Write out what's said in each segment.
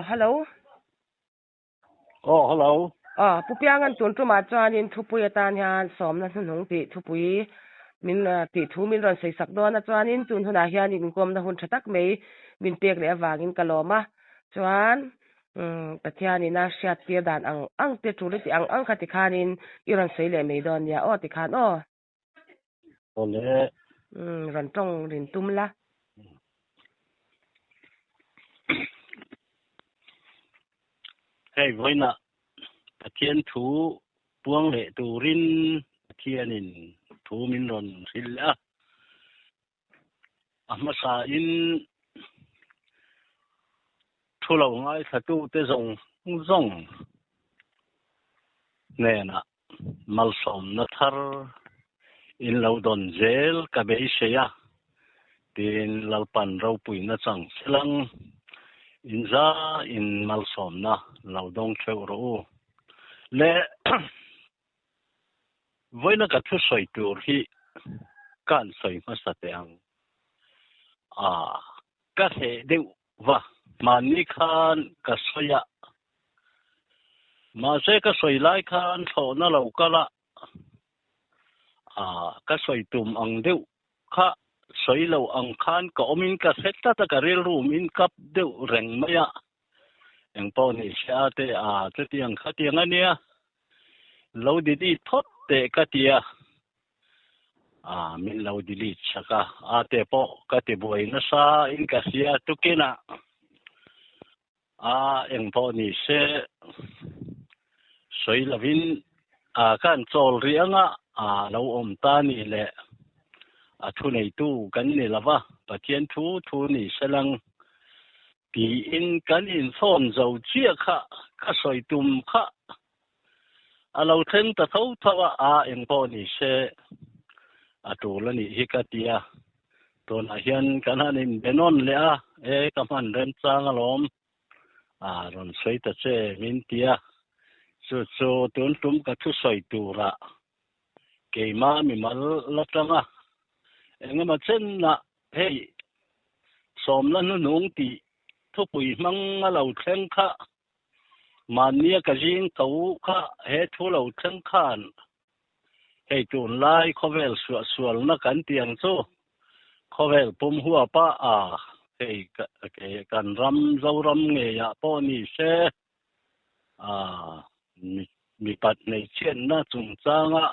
Hello. Aw, hello. Aw, Pu Piangan tun tumah chuanin thupui atan hian sawmna hnuhnung tih thupui min tih thu min rawn sawi sak dawn a chuanin tun hunah hian inkawmna hun tha tak mai min pek leh avangin ka lawm a. Chuan Pathianin a hriattir dan ang ang te tul i tih ang ang kha tikhanin i rawn sawi leh mai dawn nia aw tikhan aw. Awle. Rawn tawng rin tum la. Hei vawiinah Pathian thu puang leh turin Pathianin thu min rawn hrilh leh a. A hmasain thu lo ngaithlatute zawng zawng hnenah malsawmna thar in lo dawn zel ka beisei a, tiin Lalpan ropuina chang selang in za in malsawmna lo dawng theuh rawh u. Le Vawiina ka thusawi tur hi ka han sawi hmasa teh ang. Aaa, ka hreh deuh va, mahni khan ka sawi a. Mahse ka sawi lai khan thlawhna lo kal a, aaa, ka sawi tum ang deuh kha sawi lo ang khan ka awmin ka hre tlat a, ka rilru min kap deuh reng mai a. Engpawh ni se a te a, chutiang khatiang a nia. Lo delete phawt teh ka ti a, ah min lo delete sak a, a te pawh ka ti buai nasa in ka hria tukin a, a engpawh ni se sawi lovin a ka han chawl rih anga a lo awm ta ni le a thu neitu kan ni lova Pathian thu thu ni selang Tiin kan insawn zo chiah kha ka sawi tum kha a lo thleng ta tho tho a, a eng pawh ni se a tul a nih hi ka ti a, tunah hian kan han inbe nawn leh a, e ka hman remchang alawm a rawn sawi ta che min ti a, chu chu tun tum ka thusawi turah keimah mimal la tang a, engemaw chenah Hei, sawmna hnuhnung tih thupui hmang a lo thleng kha, mahnia ka zing tho kha he thu lo thleng khan hei tunlai khawvel suahsualna kan tih ang chu khawvel pum huapa a hei kan ram Zoram ngeiah pawh ni se a mipat hmeichhiatna chungchanga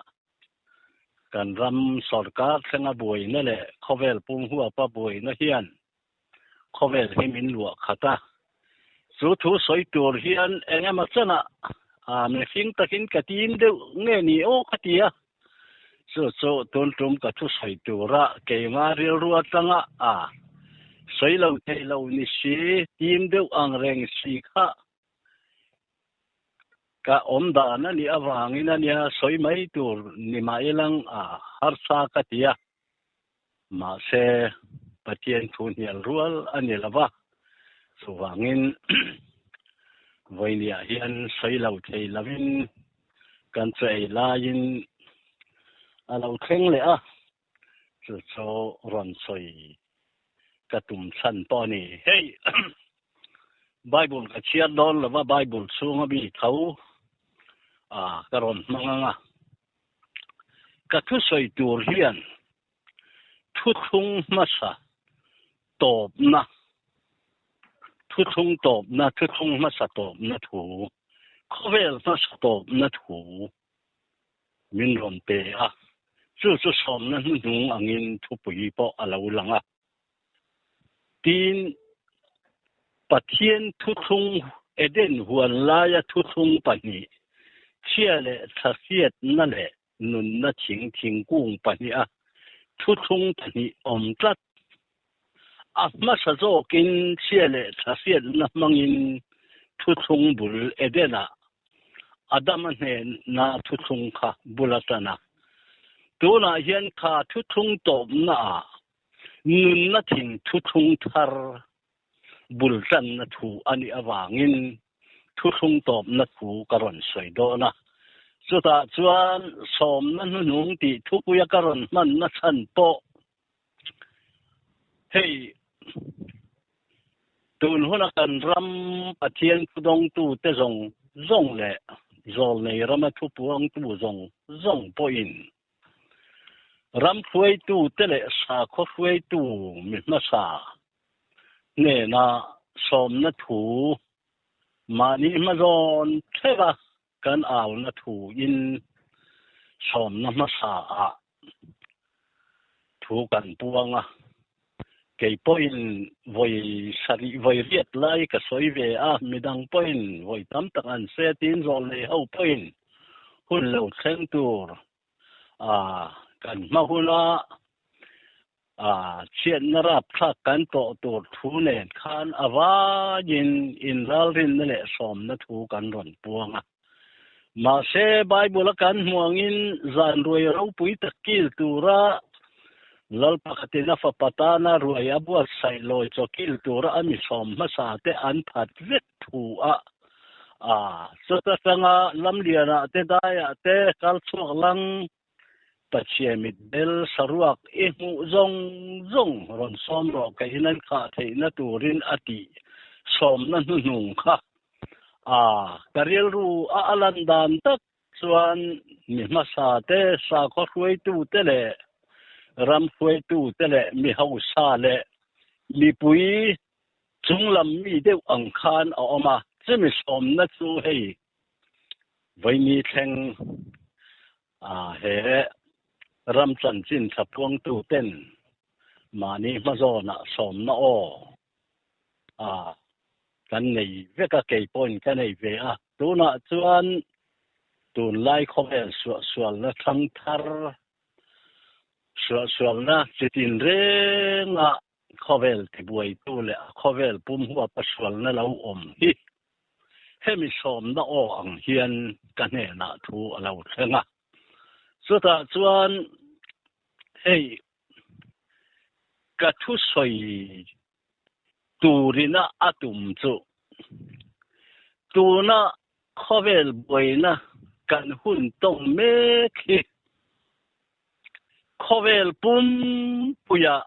Kan ram sorkar thlenga buaina leh khawvel pum huapa buaina hian khawvel hi min luah khat a. Chu thu sawi tur hian eng emaw chanah mihring takin ka tim deuh nge ni aw ka ti a. Chu chu tun tum ka thu sawi tura keima rilru atanga a sawi lo thei lo ni si, tim deuh ang reng si kha Ka awm dan a nih avangin a nia sawi mai tur ni mah ilang a harsa ka ti a, mahse Pathian thu hnial rual a ni lo va, chuvangin vawinia hian sawi lo thei lovin kan chaw ei laiin a lo thleng leh a, chu chu rawn sawi ka tum chhan pawh a ni. Hei Bible ka chhiar dawn lova Bible chhunga mi tho a ka rawn hmang ang a. Ka thusawi tur hian thuthlung hmasa tawpna thuthlung tawpna thuthlung hmasa tawpna thu khawvel hmasa tawpna thu min rawn pe a, chu chu sawmna hnuhnung angin thupui pawh a lo lang a. Tin, Pathian thuthlung Eden huan laia thuthlung pahnih, chhia leh thlahriatna leh nunna thing thingkung pahniha thuthlung pahnih awm tlat. A hmasa zawkin chhia leh thlahriatna hmangin thuthlung bul Eden-ah Adama hnena thuthlung kha bul a tan a. Tunah hian kha thuthlung tawpnaah Nunna thing thuthlung thar bul tanna thu a nih avangin thuthlung tawpna thu ka rawn sawi dawn a. Chutah chuan sawmna hnuhnung tih thupuia ka rawn hmanna chhan pawh hei. Tun huna kan ram Pathian thudawngtute zawng zawng leh zawlnei rama thupuangtu zawng zawng pawhin ram hruaitute leh sakhaw hruaitu mi hmasa hnena sawmna thu mahni hmazawn theuha kan auna thuin sawmna hmasa ah thu kan puang a, kei pawhin vawi sarih vawi riat lai ka sawi ve a, midang pawhin vawi tam tak an se tiin zawlnei ho pawhin hun lo thleng tur a kan hma huna a chhiatna rapthlak kan tawh tur thu nen khan a vaiin inralrinna leh sawmna thu kan rawn puang a. Mahse, Bible-a kan hmuh angin zan ruai ropui tak kil tura Lal pakhatin a fapa tana ruai a buatsaih lawi chaw kil tura a mi sawm hmasa te an phat vek thu a a chuta tanga lamlianah te daiah te kal chhuak lang Pathian mit bel saruak i hmuh zawng zawng rawn sawm rawh keiin an khah theihna turin a tih sawmna hnuhnung kha a ka rilru a a lan dan tak chuan mi hmasa te, sakhaw hruaitu te leh ram hruaitu te leh mi hausa leh mipui chunglam mi deuh ang khan a awm a, chumi sawmna chu hei Vaini thleng he ram chanchin tha puangtu ten mahni hmazawnah sawmna aw kan nei vek a, kei pawhin ka nei ve a. Tunah chuan tunlai khawvel suahsualna thlang thar, suahsualna chitin renga khawvel tibuaitu leh a khawvel pum huapa sualna lo awm hi Hemi sawmna aw ang hian ka hnenah thu a lo thleng a. Chutah chuan hei ka thusawi turina a tum chu tuna khawvel buaina kan hun tawng mek hi Khawvel pumpuia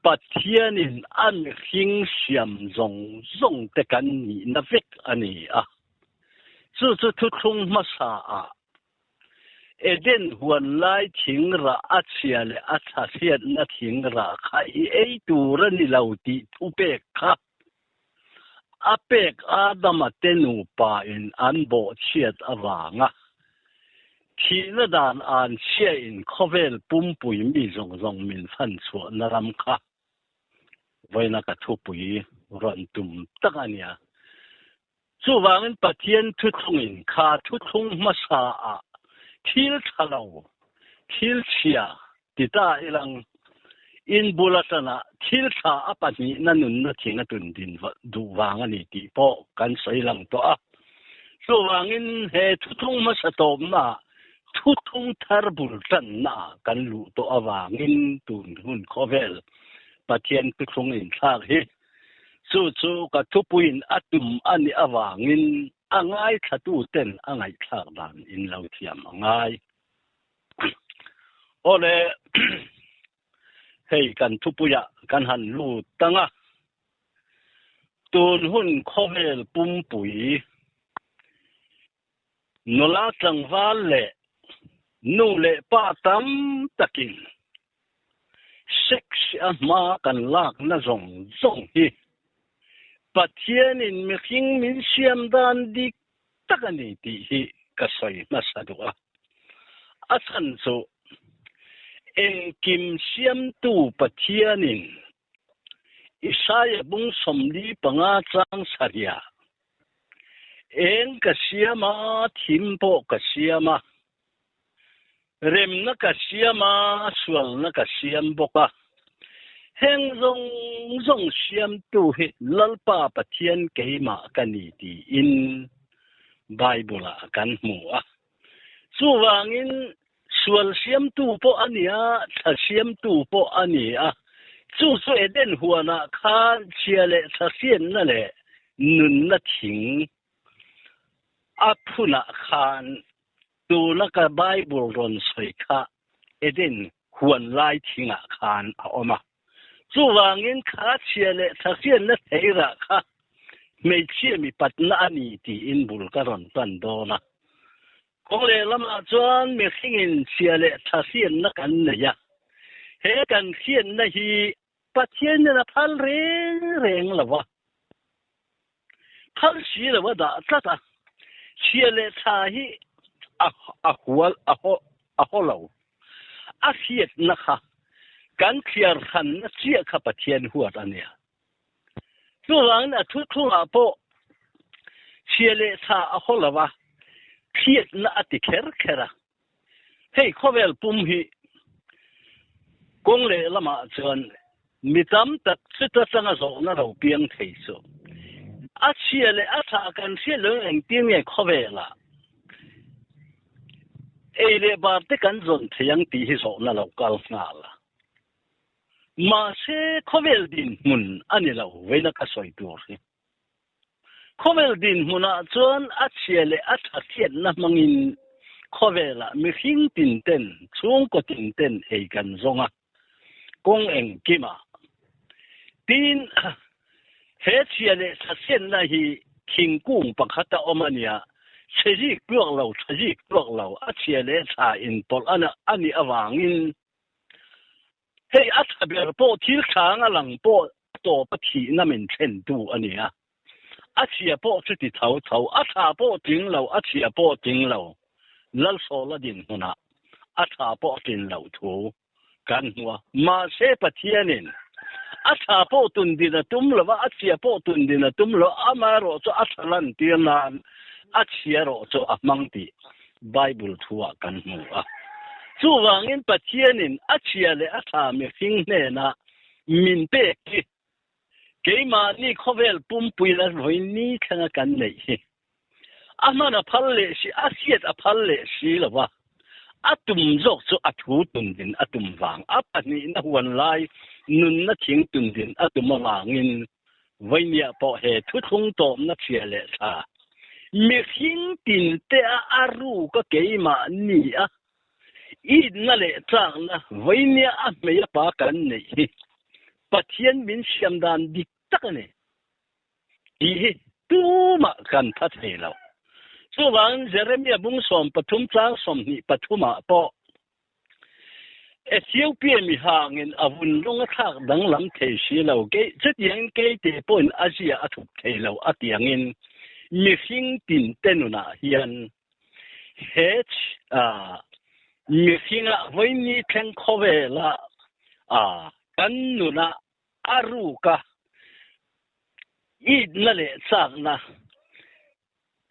Pathianin a mihring siam zawng zawng te kan nihna vek a ni a. Chu chu thuthlung hmasa ah Eden huan lai thing rah a chhia leh a tha hriatna thing rah kha i ei tur a ni lo tih thupek kha a pek Adama te nupa in an bawhchhiat avanga thihna dan an chhia in khawvel pumpui mi zawng zawng min fan chhuahna ram kha vawiina ka thupui rawn tum tak a nia. Chuvangin Pathian thuthlungin kha thuthlung hmasa ah thil tha lo, thil chhia ti ta ilang in bul atana thil tha a pahnihna nunna thing a tun din duh vang a ni tih pawh kan sawi lang tawh a. Chuvangin he thuthlung hmasa tawpna ah thuthlung thar bul tanna ah kan luh tawh avangin tun hun khawvel Pathian thuthlung inthlak hi Chu chu ka thupuiin a tum a nih avangin a ngaithlatuten a ngaihthlak dan in lo thiam a ngai. Awle, hei kan thupuiah kan han lut tang a, tun hun khawvel pumpui nula tlangval leh nu leh pa tam takin Sex a hma kan lakna zawng zawng hi Pathianin mihring min siam dan dik tak a ni tih hi ka sawi hmasa duh a. A chhan chu engkim siamtu Pathianin Isaia bung 45 chang sarihah, Eng ka siam a, thim pawh ka siam a, Remna ka siam a, sualna ka siam bawk a. Heng zawng zawng siamtu hi Lalpa Pathian keimah ka ni tiin Bible-ah kan hmu a. Chuvangin sual siamtu pawh a ni a, thla siamtu pawh a ni a. Chu chu Eden huanah khan chhia leh thla hriatna leh nunna thing a phunah khan Tuna ka Bible rawn sawi kha Eden huan lai thingah khan a awm a. Chuvangin kha chhia leh tha hriatna thei rah kha hmeichhia mipatna a ni tiin bul ka rawn tan dawn a. Kawng lehlamah chuan mihringin chhia leh tha hriatna kan nei a, he kan hriatna hi Pathianin a phal reng reng lo a, phal si lo a dah tlat a, chhia leh tha hi a a hual a haw a haw lo. A hriatna kha kan thliar hranna chiah kha Pathian huat a nia. Chuvangin a thuthlungah pawh chhia leh tha a haw lo a, hriatna a ti kher kher a. Hei khawvel pum hi kawng leh lamah chuan mi tam tak chuta changa zawhna lo piang thei chu a chhia leh a tha kan hriat loin engtin nge khawvelah ei leh bar te kan zawn thei ang tih hi zawhna lo kal nghal a. Mahse khawvel dinhmun a ni lo veina ka sawi tur hi. Khawvel dinhmunah chuan a chhia leh a tha hriatna hmangin khawvelah mihring tinten, chhungkaw tinten ei kan zawng a, kawng engkimah. Tin, he chhia leh tha hriatna hi thingkung pakhata awm a nia, chhe zik tluak lo, tha zik tluak lo, a chhia leh tha inpawlh a nih avangin Hei a tha ber pawh thil hrang a lang pawh tawp a thihna min thlentu a ni a. A chhia pawh chuti tho tho, a tha pawh tling lo, a chhia pawh tling lo. Lalsawla dinhmunah a tha pawh a tlin loh thu kan hmu a. Mahse Pathianin a tha pawh tun din a tum lo va, a chhia pawh tun din a tum lo, amaherawh chu a tha lantir nan a chhia erawh chu a hmang tih Bible thu-ah kan hmu a. Chuvangin Pathianin a chhia leh a tha mihring hnenah min pek hi keimahni khawvel pumpui la vawi ni thlenga kan neih hi a hman a phal leh si, a hriat a phal leh si lo va, a tum zawk chu a thu tundin a tum vang, a pahnihna huan lai nunna thing tundin a tum avangin Vawinia pawh he thuthlung tawpna chhia leh tha mihring tinte a a ruk a keimah ni a, itna leh tlakna vawinia a hmei a pa kan neih hi Pathian min siam dan dik tak a ni tih hi tumah kan tha thei lo. Chuvangin Jeremia bung 13 tlang 23 ah pawh Ethiopia mi hangin a vun rawng a thlak danglam thei si lo. Kei chutiangin keite pawhin a zia a thup thei lo a tiangin mihring tinte nunah hian he mihringa vawiini thleng khawvela kan nunah a ruka itna leh chakna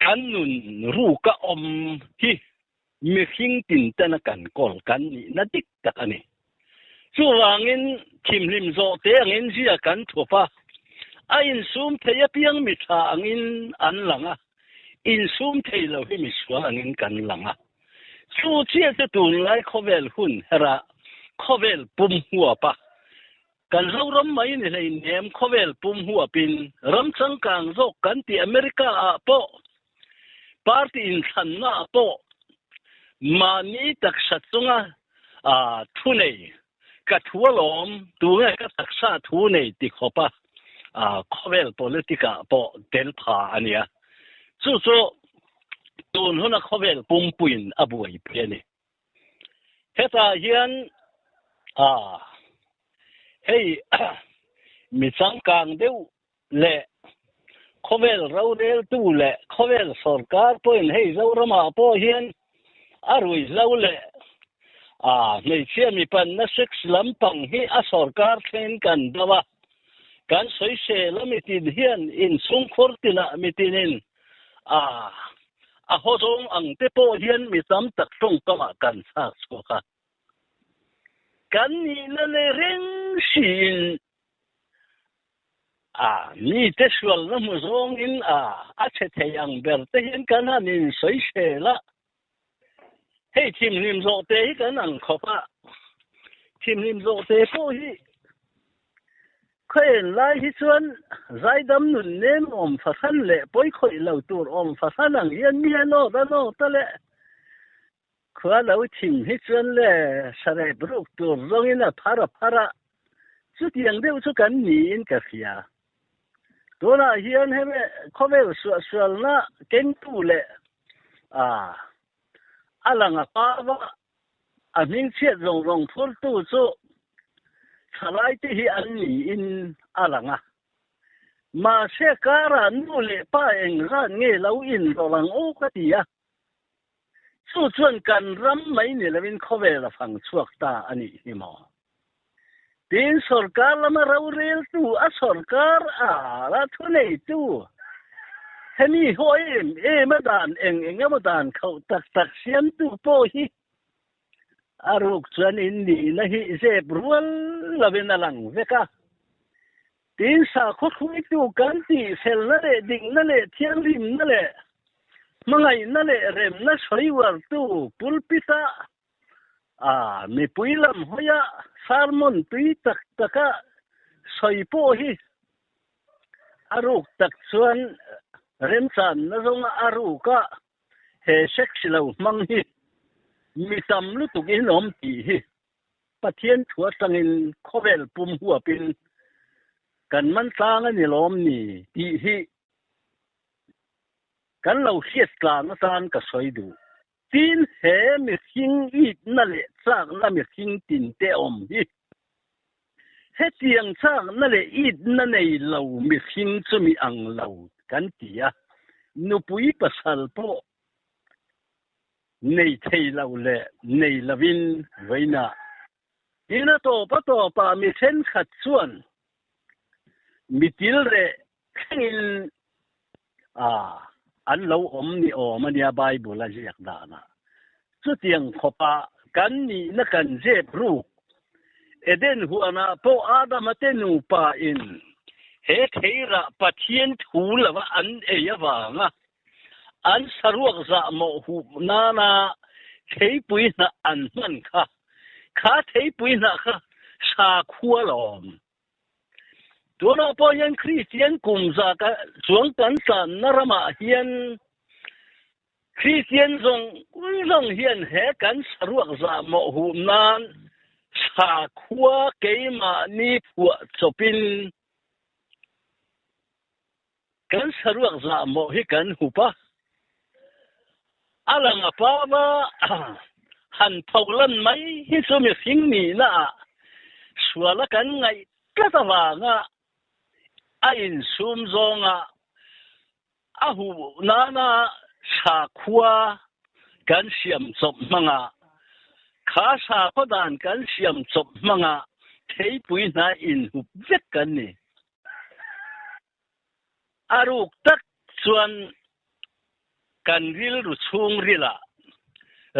kan nun ruka awm hi Mihring tintena kan kawl kan nihna dik tak a ni. Chuvangin thimhlim zawh te angin zia kan thup a, a insum thei apiang mi tha angin an lang a, insum thei lo hi misual angin kan lang a. Chu chiah chu tunlai khawvel hun herah khawvel pum huap a, kan Zoram mai ni hleinem khawvel pum huapin ram changkang zawk kan tih America ah pawh Party inthlanna ah pawh mahni taksa chunga thu nei, ka thu alawm, tunge ka taksa thu nei ti khawpa khawvel politic ah pawh tel pha a nia. Chu chu tun huna khawvel pumpuiin a buaipui a ni. Hetah hian hei mi changkang deuh leh khawvel roreltu leh khawvel sorkar pawhin hei Zoramah pawh hian a ruihhlo leh a hmeichhia mipanna sex lampang hi a sorkar thlengin kan do a, kan sawisel a mitin hian inchhungkhur tinah mitinin a a haw zawng ang te pawh hian mi tam tak tawngkamah kan chhak chhuak a, kan nihna nei reng siin A, mite sualna hmu zawngin a, a chhe thei ang ber te hian kan han insawisel a. Hei thimhlim zawh te hi kan ang khawp a, thimhlim zawh te pawh hi khaw en lai hi chuan zaidam nun nem awm fahran leh pawi khawih lo tur awm fahran ang hian mi an awt an awt a le. Khua lo thim hi chuan le sarep ruk tur zawngin a phar a phar a. Chutiang deuh chu kan niin ka hria. Tunah hian hemi khawvel suahsualna kengtu leh a a lang a pava a hmingchhiat zawng zawng phurtu chu thalaite hi an niin a lang a. Mahse karah nu leh pa engzat nge lo inrawlh ang aw ka ti a. Chu chuan kan ram mai ni loin khawvel a fang chhuak ta a nih hi maw? Tin, sorkar lama roreltu, a sorkar ara thuneitu, hemi haw em em a dan eng eng emaw dan khauh tak tak siamtu pawh hi a ruk chuan in nihna hi zep rual loin a lang vek a. Tin, sakhaw hruaitu kan tih felna leh dikna leh thianghlimna leh hmangaihna leh remna sawi uartu pulpit-a a mipui lam hawia sermon tui tak taka sawi pawh hi a ruk tak chuan remchanna zawnga a ruka he sex lo hmang hi mi tam lutuk in awm tih hi Pathian thu atangin khawvel pum huapin kan man tlang a ni lawm ni tih hi kan lo hriat tlang atan ka sawi duh. Tin, he mihring itna leh chakna mihring tinte awm hi hetiang chakna leh itna nei lo mihring chu mi ang lo kan ti a, nupui pasal pawh nei thei lo leh nei lovin vawiinah tin a tawp a tawpah mi thenkhat chuan mi tilreh thlengin a an lo awm ni awm a nia Bible a ziak danah. Chutiang khawpa kan nihna kan zep ruk Eden huanah pawh Adama te nupa in he theirah Pathian thu lova an ei avanga An saruak zahmawh hup nana theipui hnah an hman kha, kha theipui hnah kha sakhua lawm. Tunah pawh hian Kristian kum za ka chuang kan tlanna ramah hian Kristian zawng zawng hian he kan saruak zahmawh hup nan sakhua keimahni phuah chawpin Kan saruak zahmawh hi kan hup a, a lang a pava han tho lan mai hi chu mihring nihna ah suala kan ngaih tlat avanga a insum zawnga a huh nana sakhua kan siam chawp hmanga kha sakhaw dan kan siam chawp hmanga theipui hna inhup vek kan ni. A ruk tak chuan kan rilru chhungrilah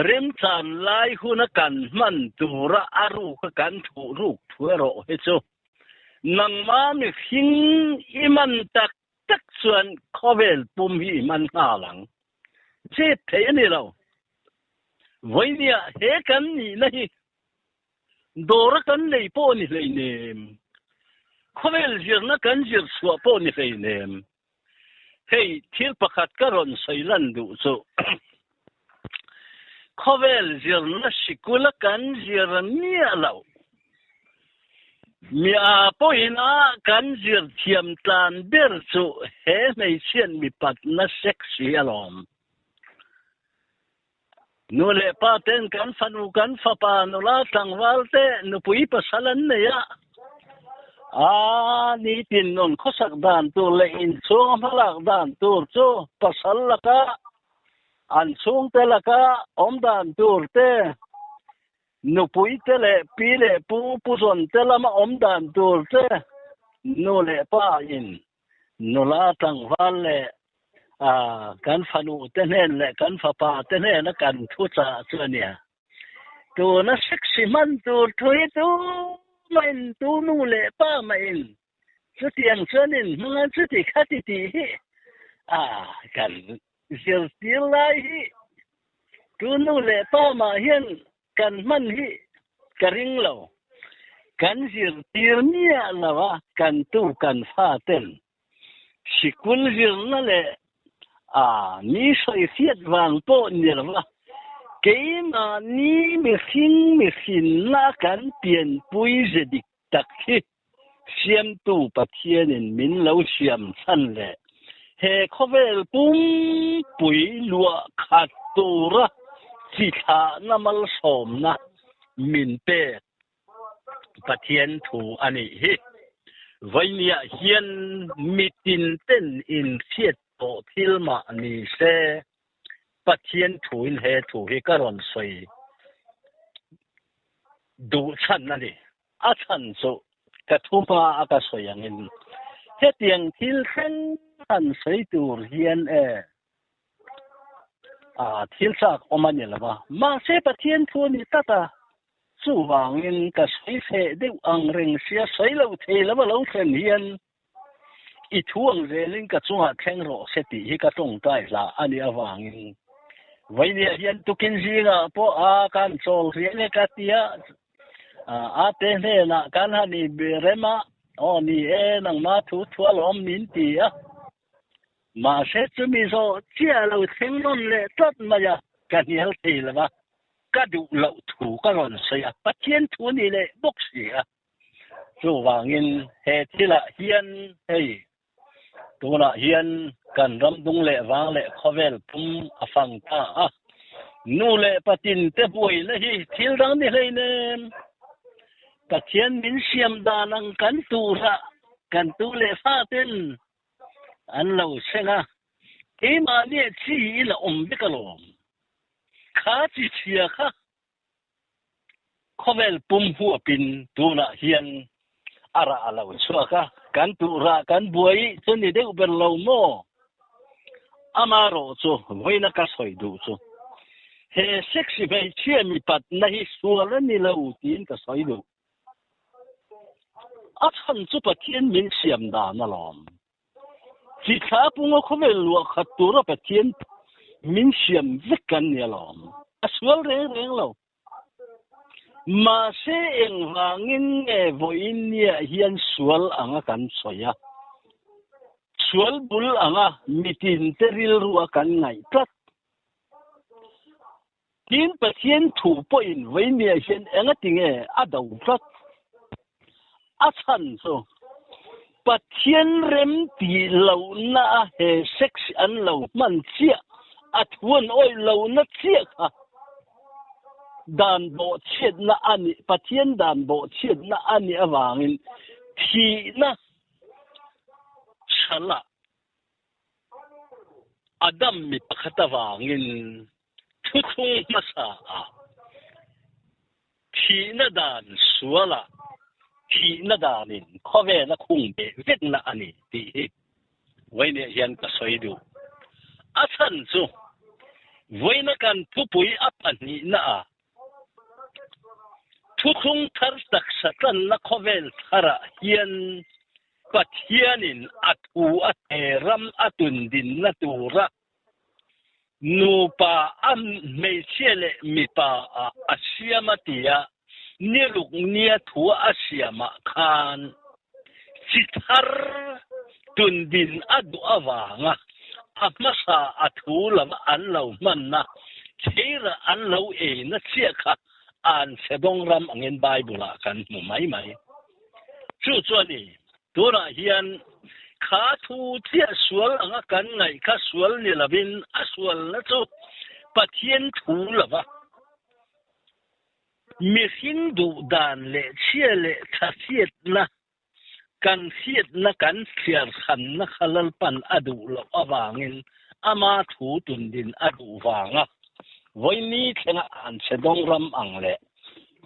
remchan lai huna kan hman tura a ruka kan thuh ruk thu erawh hi chu nangma mihring i man tak tak chuan khawvel pum hi i man nghal ang. Chep thei a ni lo. Vawinia he kan nihna hi Dawra kan nei pawh ni hleinem, khawvel zirna kan zir chhuah pawh ni hleinem. Hei thil pakhat ka rawn sawi lan duh chu, khawvel zirna sikula kan zir miah loh, mi a pawhina kan zir thiam tlan ber chu he hmeichhiat mipatna sex hi alawm. Nu leh pa ten kan fanu kan fapa nula tlangval te nupui pasal an nei a, a nitin nun khawsak dan tur leh inchhung a hmalak dan tur chu pasal laka an chhungte laka awm dan tur te, nupui te leh pi leh pu pu zawn te lama awm dan tur te nu leh pa in Nula tlangval leh kan fanu te hnen leh kan fapa te hnena kan thu chah chu a nia. Tuna sexy hman tur thu hi tu mahin tu nu leh pa mahin chutiang chuan in hmang a chuti khati tih hi kan zirtir lai hi tu nu leh pa mah hian kan hman hi ka ring lo. Kan zirtir miah lo a, kan tu kan fa ten sikul zirna leh a mi sawi hriat vang pawh ni lo a, keimahni mihring mihrinna kan pianpui ze dik tak hi. Siamtu Pathianin min lo siam chhan leh he khawvel pumpui luah khat tura chi thlahna malsawmna min pek Pathian thu a nih hi. Vawinia hian mitin ten inhriat tawh thil mah ni se, Pathian thuin he thu hi ka rawn sawi duh chhan a ni. A chhan chu ka thu hma a ka sawi angin hetiang thil thleng han sawi tur hian e a thil chak awm a ni lo va, mahse Pathian thu a ni tlat a, chuvangin ka sawi feh deuh ang reng sia sawi lo thei lo a lo thlen hian I thu ang zelin ka chungah thleng rawh se tih hi ka tawngtai hlah a nih avangin Vainia hian tukin zingah pawh a kan chawl riang e ka tia a te hnenah kan han i rem a, aw ni e nangma thu thu alawm min ti a, mahse chumi zawh chiah lo thleng rawn leh tlat mai a, ka hnial thei lo va, ka duh loh thu ka rawn sawi a, Pathian thu a ni leh bawk si a. Chuvangin he thilah hian hei tunah hian kan ram dung leh vang leh khawvel pum a fang ta a, nu leh patin te buaina hi thil dang ni hleinem. Pathian min siam dan ang kan turah kan tu leh faten an lo seng a, keimahniah chi i la awm vek alawm. Kha chi chhia kha Khawvel pum huapin tunah hian a rah a lo chhuak a, kan tuh rah kan buai chu ni deuh ber lo maw? Amarawh chu vawiina ka sawi duh chu he sexy hmeichhia mipatna hi sual a ni lo tiin ka sawi duh. A chhan chu Pathian min siam dan alawm. Chi thla punga khawvel luah khat tura Pathian min siam vek kan ni alawm. A sual reng reng lo. Mahse engvangin nge vawiin niah hian sual anga kan sawi a, sual bul anga mitinte rilrua kan ngaih tlat? Tin, Pathian thu pawhin vawinia hian engati nge a do tlat? A chhan chu Pathian rem tih lohna a he sex an lo hman chiah, a thu an awih lohna chiah kha dan bawhchhiatna a nih, Pathian dan bawhchhiatna a nih avangin thihna chalah Adam mi pakhat avangin thuthlung hmasa ah Thihna dan sualah thihna danin khawvela khung beh vekna a ni tih hi vawiinah hian ka sawi duh. A chhan chu vawiina kan thupui a pahnihnaah thuthlung thar taksa tlanna khawvel tharah hian Pathianin a thu a he ram a tundinna tura Nupa a hmeichhia leh mipa ah a siam a ti a, niruk nia thua a siamah khan chi thar tundin a duh avanga a hmasa a thu lam an lo hmanna theira an lo eina chiah kha an chhe dawng ram angin Bible ah kan hmu mai mai. Chu chuan i tunah hian kha thu chiah sual anga kan ngaih kha sual ni lovin a sualna chu Pathian thu lova mihring duh dan leh chhia leh tha hriatna kan hriatna kan thliar hranna kha Lalpan a duh loh avangin ama thu tundin a duh vanga vawiini thlenga an chhe dawng ram ang leh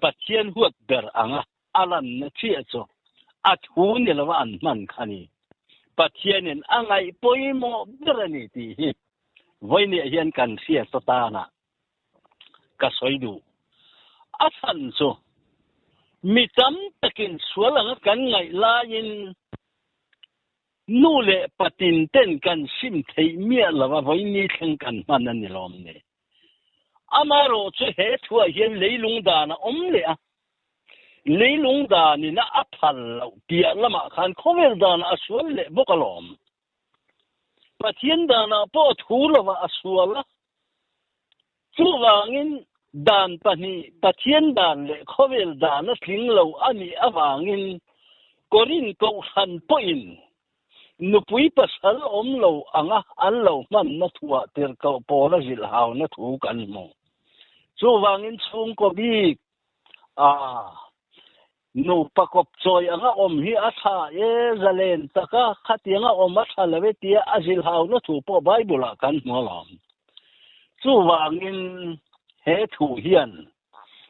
Pathian huat ber anga A lanna chiah chu a thu ni lova an hman kha ni. Pathianin a ngaih pawimawh ber a ni tih hi vawinia hian kan hriat atana ka sawi duh. A chhan chu mi tam takin sual anga kan ngaih laiin nu leh patin ten kan sim theih miah lova vawini thleng kan hman a ni lawm ni. Amaherawh chu he thuah hian leilung dan a awm leh a, leilung danin a phal loh piah lamah khan khawvel danah a sual leh bawk alawm. Pathian danah pawh a thu lovah a sual a, chuvangin dan pahnih, Pathian dan leh khawvel dan a tling lo a nih avangin. Korin kohhran pawhin nupui pasal awm lo anga an lo hmanna thuah tirhkoh Paula zilhhauna thu kan hmu. Chuvangin chhungkaw bik a nupa kawp chawi anga awm hi a tha e, zalen taka khatianga awm a tha lo e tia a zilhhauna thu pawh Bible-ah kan hmu alawm. Chuvangin he thu hian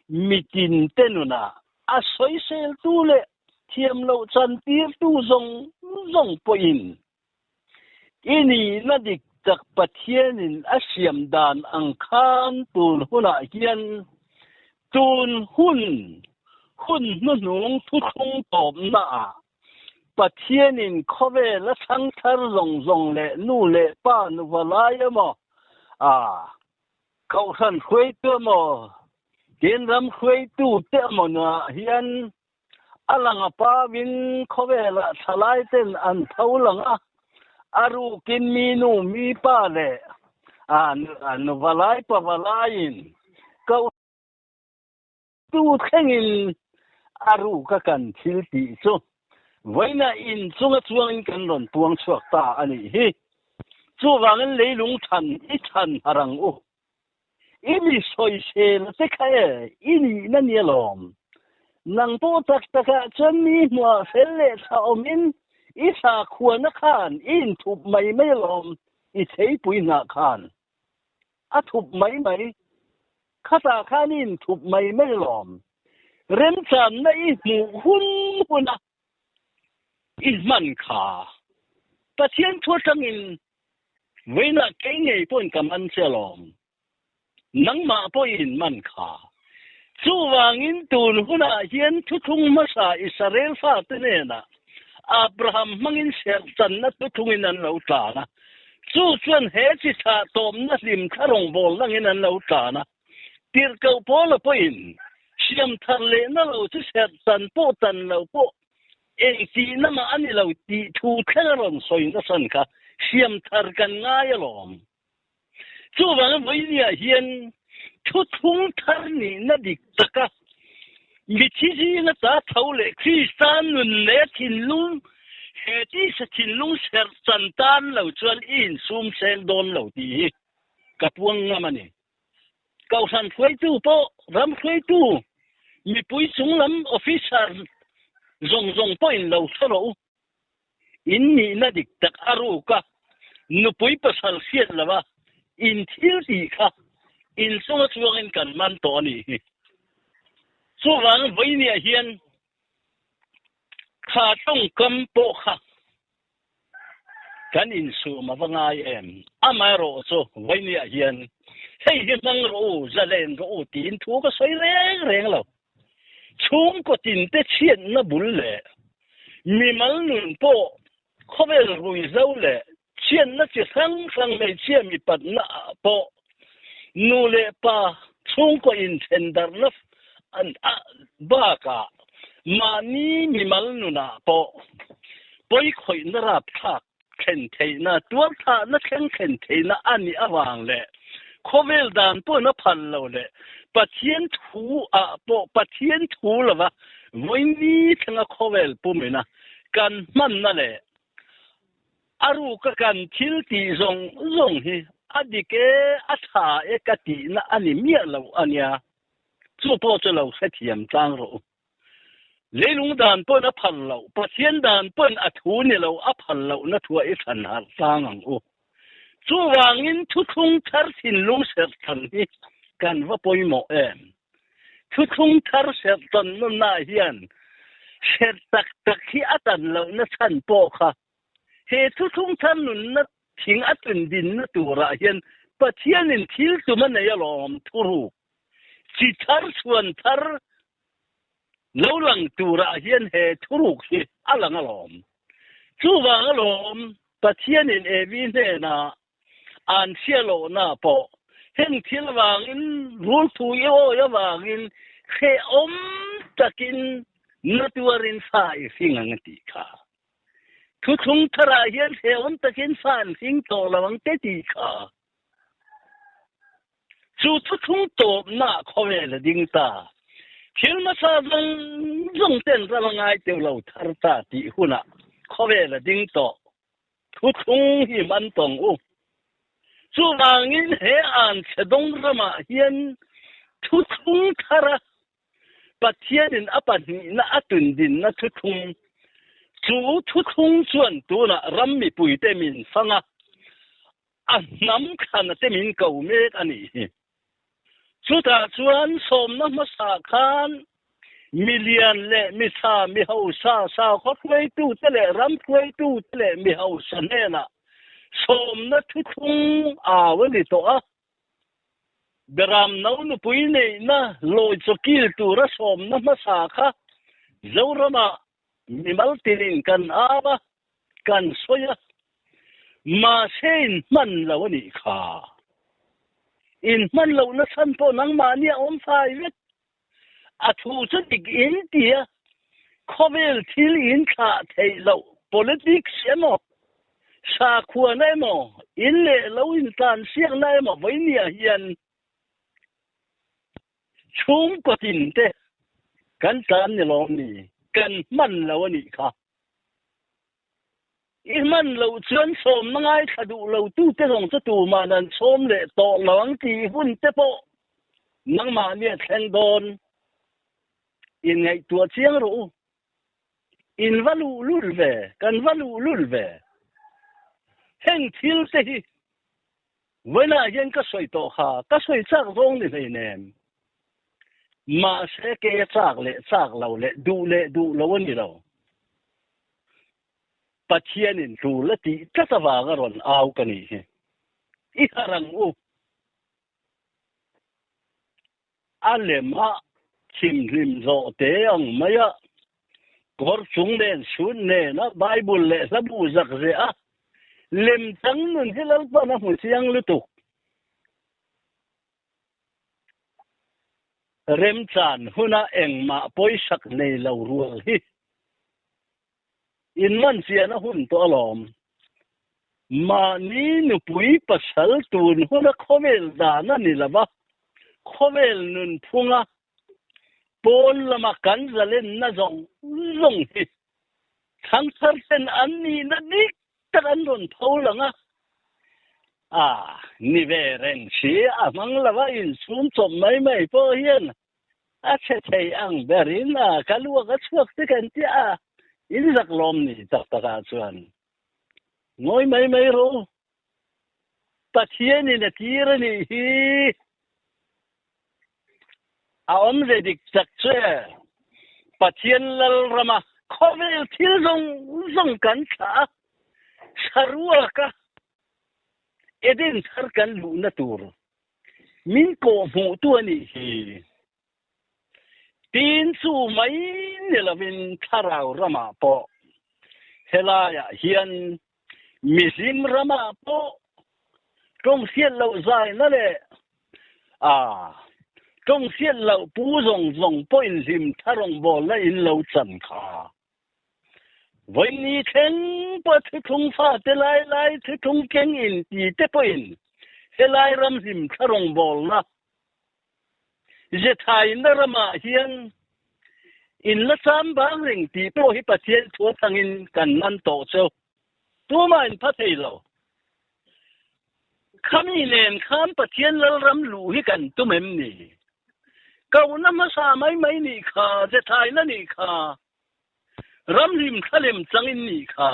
mitinte nunah a sawiseltu leh thiam loh chantirtu zawng zawng pawhin i nihna dik tak Pathianin a siam dan ang khan tun hunah hian tun hun hun hnuhnung thuthlung tawpnaah Pathianin khawvel a chhang thar zawng zawng leh nu leh pa nuva lai emaw a Kohhran hruaitu emaw, tin ram hruaitu te emaw nunah hian a lang a pavin khawvelah thalai ten an tho lang a, a rukin mi nu mi pa leh nu valai pa valaiin Kohtu thlengin a ruka kan thil tih chu vawiina in chunga chuangin kan rawn puang chhuak ta a nih hi. Chuvangin leilung than i than har ang u. I mi sawisel te kha e, i nihna ni alawm. Nang pawh tak takah chuan mi hmuah fel leh tha awmin i sakhuana khan i inthup mai mai alawm, i theipui hnah khan a thup mai mai. Khatah khan i inthup mai mai alawm. Remchanna i hmuh hun huna i hman kha Pathian thu atangin vawiinah kei ngei pawhin ka man che alawm. Nangmah pawhin man kha. Chuvangin tun hunah hian thuthlung hmasa Israel fate hnenah Abraham hmangin serhchanna thuthlungin an lo tlan a. Chu chuan he chi thlah tawpna hlim thla rawngbawlna angin an lo tlan a. Tirhkoh Paula pawhin siam thar lehna lo chu serh tan pawh tan lo pawh eng tihna mah a ni lo tih thu thleng a rawn sawi nasan kha siam thar kan ngai alawm. Chuvangin vawinia hian thuthlung thar nihna dik taka mithi zinga ta tho leh Krista nun leh thinlung he tisa thinlung serh chan tan lo chuan i insum seng dawn lo tih hi ka puang ngam a ni. Kohhran hruaitu pawh ram hruaitu mipui chunglam officer zawng zawng pawhin lo hre rawh u. In nihna dik tak a ruk a, nupui pasal hriat lo a, in thil tih kha in chunga chuangin kan man tawh a nih hi. Chuvang vawinia hian kha tawngkam pawh kha Kan insum a va ngai em? Amaherawh chu vawinia hian hei hi hmang rawh u, zalen rawh u tiin thu ka sawi reng reng lo. Chhungkaw tinte chhiatna bul leh mimal nun pawh khawvel ruihhlo leh chhiatna chi hrang hrang hmeichhia mipatna ah pawh nu leh pa chhungkaw inthendarhna bakah mahni mimal nunah pawh pawikhawihna rapthlak thlen theihna, tualthahna thleng thlen theihna a nih avang leh khawvel dan pawhin a phal lo leh Pathian thu ah pawh Pathian thu lova vawini thlenga khawvel pumina kan hmanna leh A ruka kan thil tih zawng zawng hi a dik e, a tha e ka tihna a ni miah lo a nia. Chu pawh chu lo hrethiam tlang rawh u. Leilung dan pawhin a phal loh, Pathian dan pawhin a thu ni lo a phal lohna thuah i thlan harh tlang ang u. Chuvangin thuthlung thar thinlung serhtan hi kan va pawimawh em? Thuthlung thar serhtan nawnah hian serh tak tak hi a tan lohna chhan pawh kha he thuthlung thar nunna thing a tun dinna turah hian Pathianin thil tum a nei alawm thuruk chi thar chhuan thar lo lang turah hian he thuruk hi a lang alawm. Chuvang alawm Pathianin Evi hnenah an chhia lohna pawh heng thil avangin rulthu i awi avangin hrehawm takin na tuarin fa i hring ang a tih kha. Thuthlung tharah hian hrehawm takin fa an hring tawh lo ang te tih kha. Chu thuthlung tawpna khawvel a ding ta. Thil hmasa zawng zawng ten ram a ngai teuh lo thar ta tih hunah khawvel a ding tawh. Thuthlung hi man tawng u. Chuvangin he anchhe dawng ramah hian thuthlung thara Pathianin a pahnihna a tundinna thuthlung, chu thuthlung chuan tunah ram mipuite min fang a, a hnam thlana te min ko mek a nih hi. Chutah chuan sawmna hmasa khan mi lian leh mi tha, mi hausa, sakhaw hruaitute leh ram hruaitute leh mi hausa hnenah sawmna thuthlung au a ni tawh a. Beram no nupui neihna lawi chawkil tura sawmna hmasa kha Zoramah mimal tinin kan au a, kan sawi a, mahse in hman lo a nih kha. In hman lohna chhan pawh nangmahni a awm fai vek. A thu chu dik in ti a, khawvel thil in thlah theih loh politics emaw, sakhuana emaw, in leh lo intlansiakna emaw vawinia hian chhungkaw tin te kan tlan ni lawm ni, kan hman lo a nih kha. I hman loh chuan sawmna ngaithla duh lo tute zawng chu tuman an sawm leh tawh lo ang tih hun te pawh nangmahni a thleng dawn. Inngaihtuah chiang rawh u. In va luhlul ve, kan va luhlul ve. Heng thil te hi vawiinah hian ka sawi tawh kha, ka sawi chak zawng ni hleinem. Mahse ke chak leh chak lo leh duh leh duh lo a ni lo. Pathianin tul a tih tlat avanga rawn au ka nih hi. I harh ang u. A lema thimhlim zawh te ang maia kawr chung nen chhun nena Bible leh hlabu zak zeh a lem chang nun hi Lalpan a hmu chiang lutuk. Remchan huna engmah pawisak nei lo rual hi inman chian a hun tawh alawm. Mahni nupui pasal tun huna khawvel dan a ni lo va, khawvel nunphunga pawn lama kan zalenna zawng zawng hi thangthar ten an nihna dik tak an rawn tho lang a, a ni ve reng si, a hmang lova insum chawp mai mai pawh hian a chhe thei ang berin a ka luak a chhuak te kan tia a, in zak lawm ni tak takah chuan ngawi mai mai rawh u, Pathianin a tir a nih hi, a awmze dik tak che Pathian Lalrama khawvel thil zawng zawng kan thlah a, saruaka Eden thar kan luhna tur min kawhhmuhtu a nih hi. Tin chu mai ni lovin thlarau ramah pawh helaiah hian mihlim ramah pawh tawng hriat loh zaina leh a tawng hriat loh pu zawng zawng pawhin hlim thla rawngbawlna in lo chan kha. Vawiini thleng pawh thuthlung fate lai lai thuthlung keng in ti te pawhin helai ram hlim thla rawngbawlna Zethaina ramah hian in la cham bang reng tih pawh hi Pathian thu atangin kan man tawh cheu. Tumah in pha thei lo. Khami nen khan Pathian Lalram luh hi kan tum em ni? Kohna hmasa mai mai nih kha, Zethaina nih kha, ramhlim thlalem changin nih kha.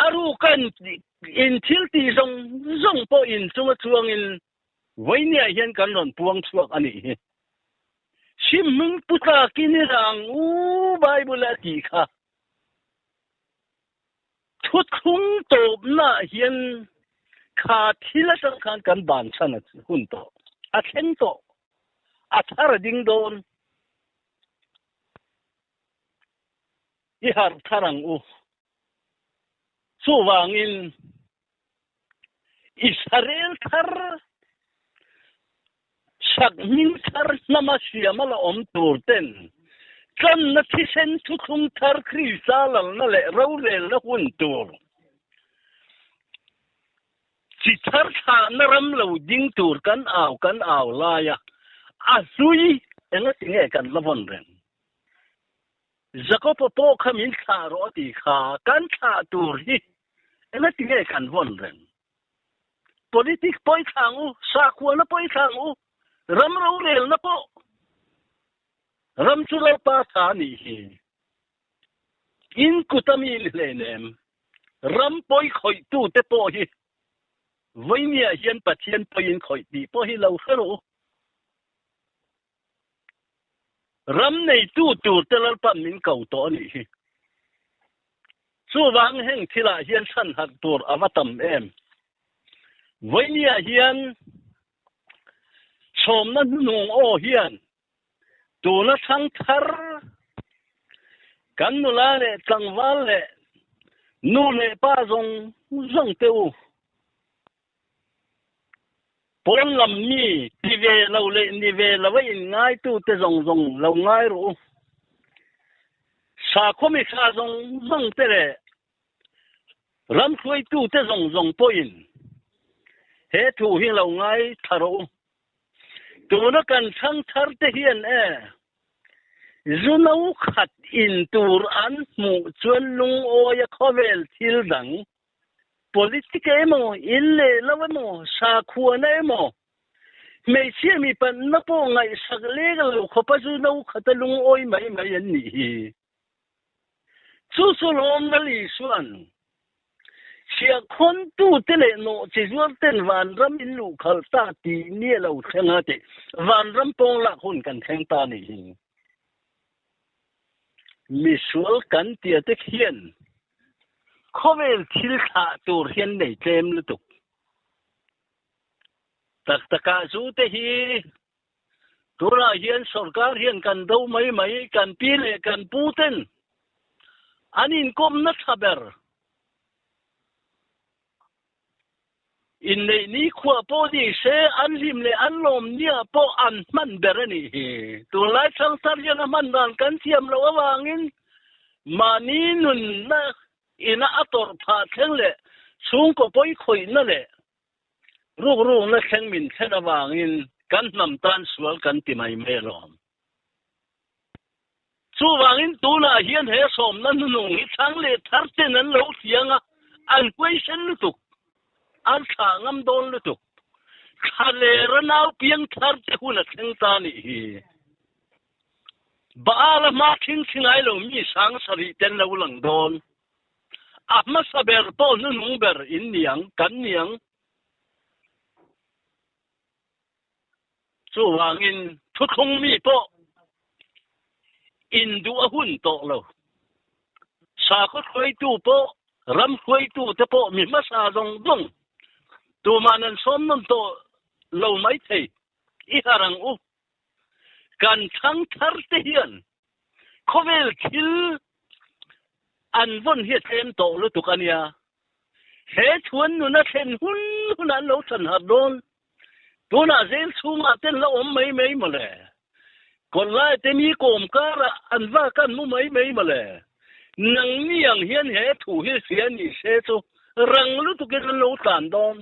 A ruka in thil tih zawng zawng pawh in chunga chuangin vawinia hian kan rawn puang chhuak a nih hi. Sim hming pu tlakin i rang u Bible a tih kha. Thuthlung tawpnaah hian kha thil atang khan kan ban chhan a hun tawh, a thleng tawh, a thar a ding dawn. I harh thar ang u. Chuvangin Israel thar sak hming thar hnama siama la awm tur ten tlanna thisen thuthlung thar Krista lalna leh rorelna hun tur chi thar thlahna ram lo ding tur kan au kan au laia a hlui Engati nge kan la vawn reng? Jakob-a pawh kha min thlah rawh a ti kha, kan thlah tur hi engati nge kan vawn reng? Politic pawh i thlah ang u, sakhuana pawh i thlah ang u, ram rorelna pawh. Ram chu Lalpa tha a nih hi. In kut a mi ni hleinem. Ram pawi khawihtute pawh hi vawinia hian Pathian pawiin khawih tih pawh hi lo hre rawh u. Ram neitu turte Lalpan min ko tawh a nih hi. Chuvang heng thilah hian hran harh tur a va tam em. Vawinia hian chhawmna hnuhnung aw hian tuna thlang thar kan nula leh tlangval leh nu leh pa zawng zawng te u Pawn lam mi ti ve lo leh ni ve lo a in ngaitute zawng zawng lo ngai rawh u. Sakhaw mi tha zawng zawng te leh ram hruaitute zawng zawng pawhin he thu hi lo ngai thla rawh u. Tuna kan chhang thar te hian e zu no khat in tur an hmuh chuan lungawia khawvel thil dang Politic emaw, in leh lo emaw, sakhuana emaw, hmeichhia mi panna pawh ngaihsak lek lo khawpa zu no khata lungawi mai mai an nih hi. Chu chu lawmna Lisuan chhiahkhawntute leh nawhchi zuarten vanram in luhkhalh ta tih ni a lo thleng a tih vanram pawng lak hun kan thleng ta nih hi. Misual kan tia te khian khawvel thil thlah tur hian nei tlem lutuk. Tak takah zu te hi tunah hian sorkar hian kan do mai mai, kan pi leh kan pu ten an inkawmna tha ber. Inneih nikhua pawh ni se, an hlim leh an lawm nia pawh an hman ber a nih hi. Tunlai thangthar hian a hman dan kan thiam loh avangin mahni nunna ina a tawrh phah thleng leh chhungkaw pawi khawihna leh rukrukna thleng min thlen avangin kan hnam tan sual kan ti mai mai alawm. Chuvangin tunah hian he sawmna hnuhnung hi chhang leh thar ten an lo thiang a, an huaisen lutuk, an thlah ngam dawn lutuk. Thla lera nau piang thar te hun a thleng ta nih hi. Baal a hma thleng thli ngai lo mi sang sarih ten lo lang dawn. A hmasa ber pawh hnuhnung ber in niang, kan niang. Chuvangin thuthlung mi pawh induh a hun tawh lo. Sakhaw hruaitu pawh, ram hruaitu te pawh mi hmasa zawng zawng tuman an sawm nawn tawh lo maithei. I har ang u. Kan thangthar te hian khawvel thil an vawn hi a tlem tawh lutuk a nia. He chuan nuna thlen hun hunah an lo thlan harh dawn. Tunah zel chhungah ten la awm mai mai mawle. Kawtlai te mi kawm karah an vak an mu mai mai mawle. Nangni ang hian he thu hi hria ni se chu rang lutukin an lo tlan dawn.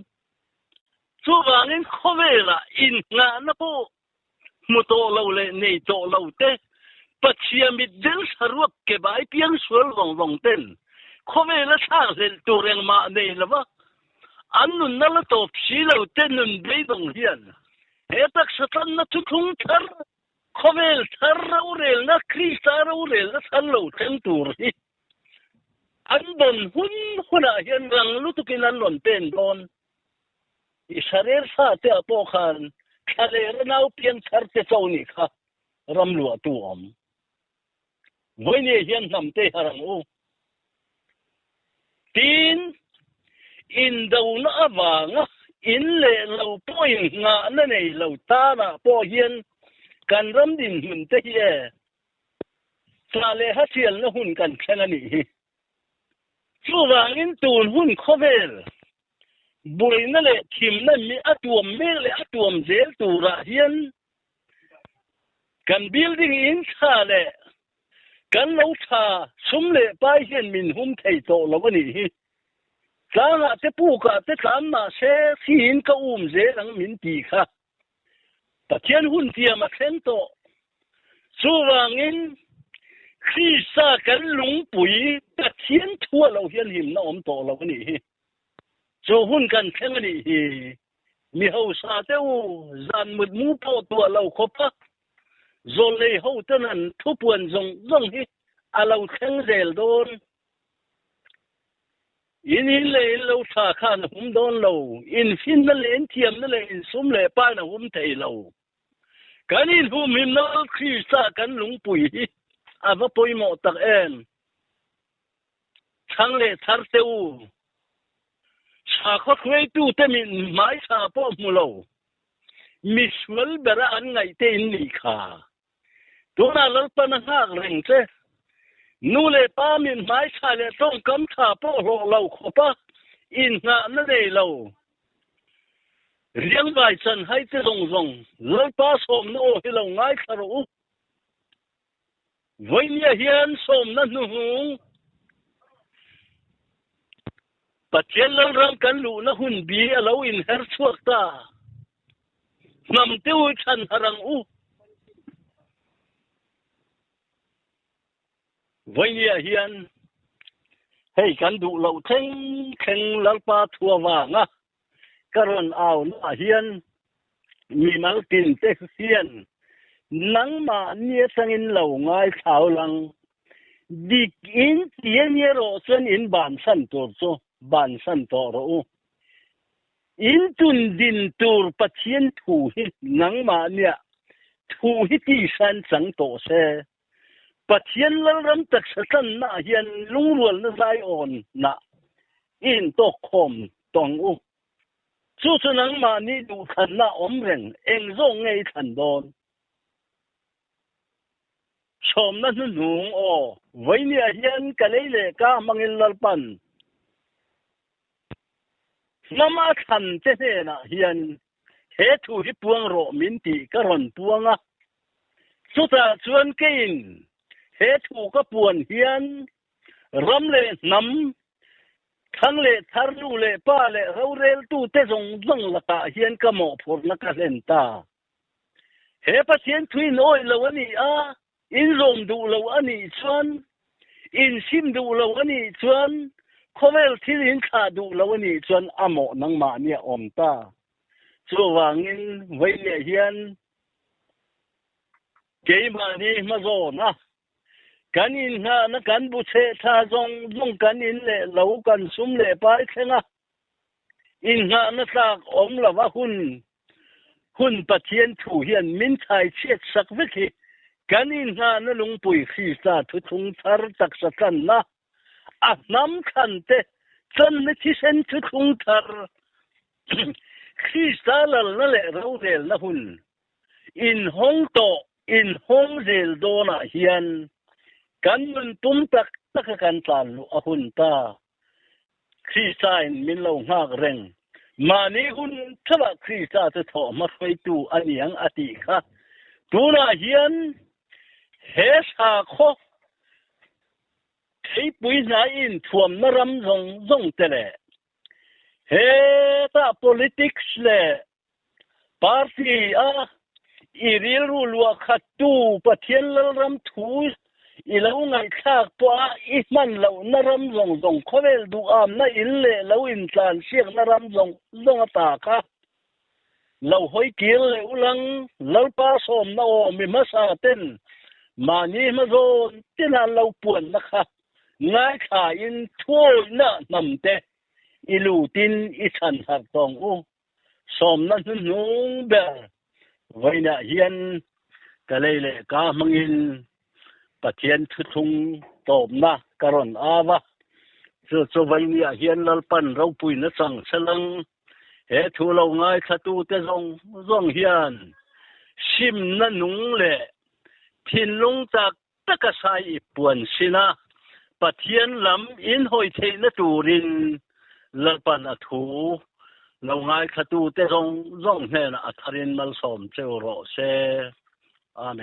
Chuvangin khawvelah innghahna pawh hmu tawh lo leh nei tawh lo te, Pathian mitdel saruak ke bai piang sual vawng vawng ten khawvela thlak hlelh tur engmah nei lova an nunna la tawp si lo te nun beidawng hian he taksa tlanna thuthlung thar, khawvel thar rorelna, Krista rorelna thar lo thleng tur hi an dawn hun hunah hian rang lutukin an rawn pen dawn. Israel fate ah pawh khan thlalera nau piang thar te cho nih kha ram luahtu awm. Vawinia hian hnam te har ang u. Tin, indona avanga in leh lo pawhin nghahna nei lo tanah pawh hian kan ram dinhmun te hi e tla leh hasialna hun kan thleng a nih hi. Chuvangin tun hun khawvel buaina leh thimna mi a tuam mek leh a tuam zel turah hian kan building in tha leh kan lo tha sum leh pai hian min hum thei tawh lo a nih hi. Tlangah te pukah te tlan mahse siin ka um zel ang min ti kha Pathian hun tiam a thleng tawh. Chuvangin, Krista kan lungpui Pathian thua lo hian himna awm tawh lo a nih hi. Chu hun kan thleng a nih hi. Mi hausa te u, zan mut mu pawh tuah lo khawpa zawlnei ho ten an thupuan zawng zawng hi a lo thleng zel dawn. In in leh in lo tha khan a hum dawn lo, infinna leh inthiamna leh insum leh pain a hum thei lo. Kan inhumhimna Lal Krista kan lungpui hi a va pawimawh tak em! Chhang leh thar te u, sakhaw hruaitute min hmaisa pawh hmu lo, misual bera an ngaihte in nih kha. Tunah Lalpan a nghak reng che. Nu leh pa min hmaisa leh tawngkam tha pawh hlawh lo khawpa inngahna nei lo. Riangvai chanhai te zawng zawng Lalpa sawmna aw hi lo ngaithla rawh u. Vawinia hian sawmna hnuhnung Pathian Lalram kan luhna hun bi a lo inher chhuak ta. Hnam te u chhan harh ang u. Vawinia hian hei kan duh loh thleng thleng Lalpa thu avanga ka rawn au naah hian mimal tin te hian nangmahni atangin lo ngaithlau lang. Dik in ti a nia rawh chuan in bansan tur chu bansan tawh rawh u. In tun din tur Pathian thu hi nangmahnia thu hi tisan chang tawh se. Pathian Lalram taksa tlannaah hian lungrualna zaiawn nah i intawk khawm tawh ang u. Chu chu nangmahni duhthlanna awm reng eng zawk nge i thlan dawn? Sawmna hnuhnung aw, vawinia hian ka lei leh ka hmangin Lalpan Hnam a thlan che hnenah hian he thu hi puang rawh min tih ka rawn puang a. Chutah chuan keiin he thu ka puan hian ram leh hnam, thang leh thar nu leh pa leh roreltute zawng zawng lakah hian ka mawhphurhna ka hlen ta. He Pathian thuin awih lo a ni a, Inzawm duh lo a nih chuan, insim duh lo a nih chuan, khawvel thil inthlah duh lo a nih chuan a mawh nangmahni a awm ta. Chuvangin vawiin hian keimahni hmazawn a, kan inngahna kan bu chheh tha zawng zawng kan in leh lo kan sum leh pai thleng a, Inngahna tlak awm lova hun hun Pathian thu hian min chhai chhiat sak vek hi kan inngahna lungpui Krista thuthlung thar taksa tlanna a hnam thlan te channa thisen thuthlung thar Krista lalna leh rorelna hun inhawng tawh inhawng zel dawnah hian kan nun pum tak taka kan tlan luh a hun ta. Krista in min lo nghak reng. Mahni hun theuhah Krista chu thawhhma hruaitu a niang a tih kha. Tunah hian he sakhaw theipui hnai inthuamna ram zawng zawng te leh hetah politics leh Party a i rilru luah khattu Pathian Lalram thu i lo ngaihthlak pawh a i hman lohna ram zawng zawng khawvel duhamna in leh lo intlansiakna ram zawng zawng a ta kha lo hawi kir leh ulang Lalpa sawmna aw mi hmasa ten mahni hmazawn tin an lo puanna kha ngaithla in thuawihna hnam te i lutin i chhan harh tawng u. Sawmna hnuhnung ber vawiinah hian ka lei leh ka hmangin Pathian thuthlung tawpna ka rawn au a. Chu chu vawiiniah hian Lalpan ropuina chang che lang he thu lo ngaithlatute zawng zawng hian simna nung leh thinlung tak taka sai i puan sin a, Pathian lam in hawi theihna turin Lalpan a thu lo ngaithlatute zawng zawng hnenah a tharin malsawm cheu rawh se. Amen.